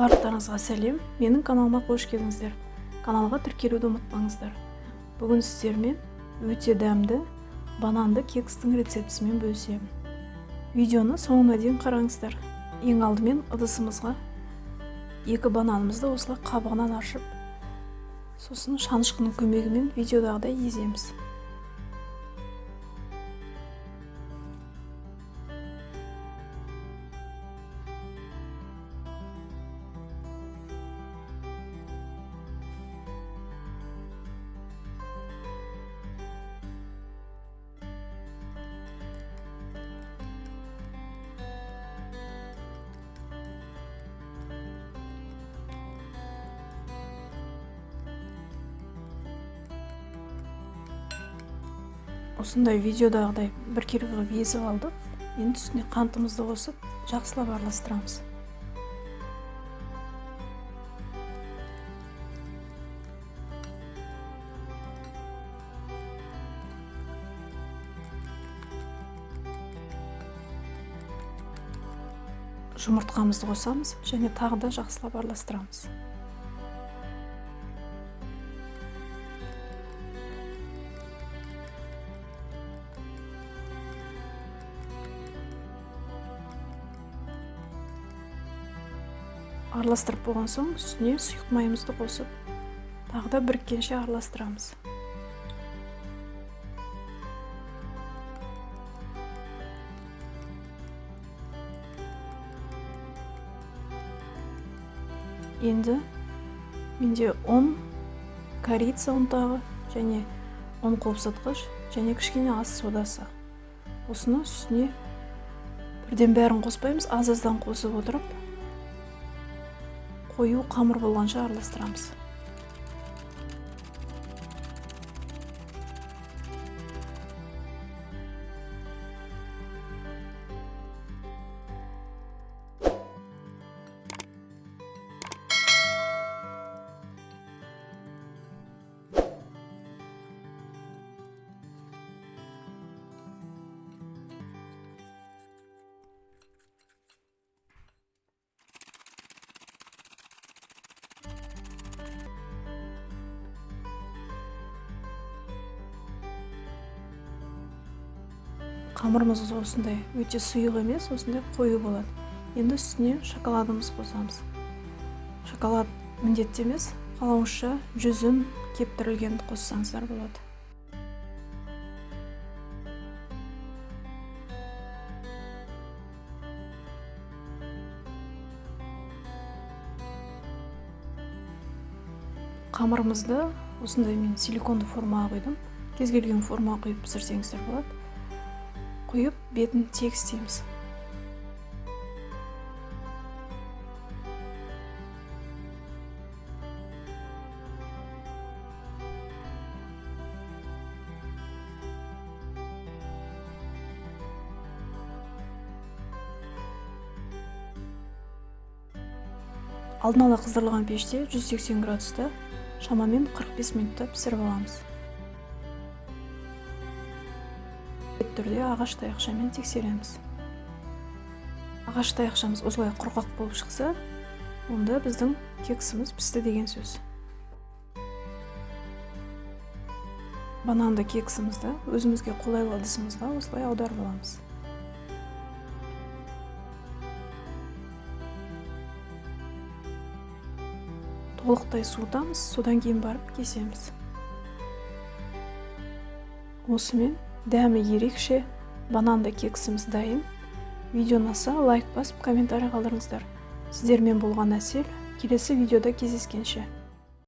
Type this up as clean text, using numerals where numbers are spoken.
Барлықтарыңызға сәлем! Менің каналыма қош келдіңіздер. Каналға тіркелуді ұмытпаңыздар. Бүгін сіздермен өте дәмді бананды кекстің рецептісімен бөлісемін. Видеоны соңына дейін қараңыздар. Ең алдымен ыдысымызға екі бананымызды осылай қабығынан аршып, сосын шанышқының көмегімен видеодағыдай еземіз. Осындай видеодағыдай біркелкі қылып езіп алдық. Енді үстіне қантымызды қосып, жақсылап араластырамыз. Жұмыртқамызды қосамыз және тағы да жақсылап араластырамыз. Араластырып болған соң үстіне сұйық майымызды қосып, тағы да біріккенше араластырамыз. Енді менде ұн, корица ұнтағы және ұн қопсытқыш және кішкене ас содасы. Осыны үстіне бірден бәрін қоспаймыз, аз-аздан қосып отырып, қою қамыр болғанша араластырамыз. Қамырымыз осындай өте сұйық емес, осындай қою болады. Енді үстіне шоколадымыз қосамыз. Шоколад міндетті емес, қалауынша жүзім кептірілгенді қоссаңыздар болады. Қамырымызды осындай мен силиконды формаға құйдым. Кез келген формаға құйып пісірсеңіздер болады. Құйып бетін тегістейміз. Алдын ала қыздырылған пеште 180 градуста шамамен 45 минутта пісіріп аламыз. Түрде ағаш таяқшамен тексереміз. Ағаш таяқшамыз осылай құрғақ болып шықса, онда біздің кексіміз пісті деген сөз. Бананды кексімізді өзімізге қолайлы ыдысымызға осылай аударып аламыз. Толықтай суытамыз, содан кейін барып кесеміз. Осымен дәмі ерекше бананды кексіміз дайын. Видео ұнаса лайк басып, комментарий қалдырыңыздар. Сіздермен болған Әсел. Келесі видеода кездескенше.